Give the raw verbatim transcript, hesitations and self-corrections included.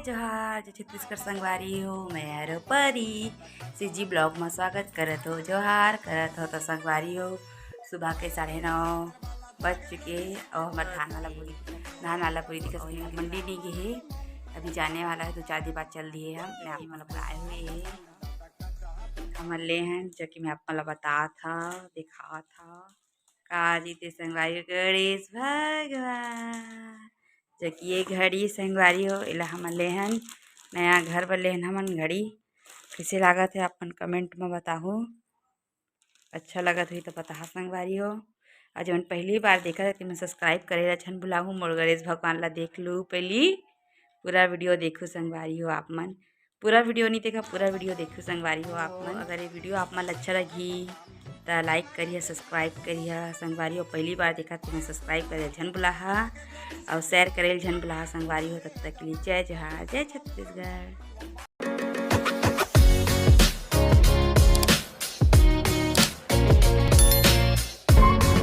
जोहार, जय छत्तीसगढ़ संगवारी हो, मैं हरो परी। CG vlog में स्वागत करत हो, जोहार करत हो। तो संगवारी हो, सुबह के साढ़े नौ बज चुके हे और हमर धान वाला बोरी, धान वाला बोरी दिखत हे, मंडी नहीं गे हे, अभी जाने वाला हे, दो चार दिन बाद चल दिए हम। मैं आप मन ला बताए हुए हे, हमन ले हन, जो कि मैं आप मन ला बतात हव, दिखावत हव। का जीते संगवारी हो, गणेश भगवान, जो कि ये घड़ी संगवारी हो, एला हमन ले हन, नया घर बर ले हन हमन घड़ी। कइसे लागत हे, आप मन comment में बताहू। अच्छा लगत होही तो बताहा संगवारी हो। अउ जउन पहली बार देखत हे, तेमन subscribe करे ला झन भुलाहू। मोर गणेश भगवान ला देख लू पहली, पूरा video देखू संगवारी हो आप मन। पूरा video नहीं देखा, पूरा video देखू संगवारी हो आप मन। अगर ये video आप मन ला अच्छा लगही त like करिहा, subscribe करिहा संगवारी हो। पहली बार देखत हे, तेमन subscribe करे ला झन भुलाहा अउ share करे ला झन भुलाहा संगवारी हो। तब तक के लिए जय जोहार, जय छत्तीसगढ़।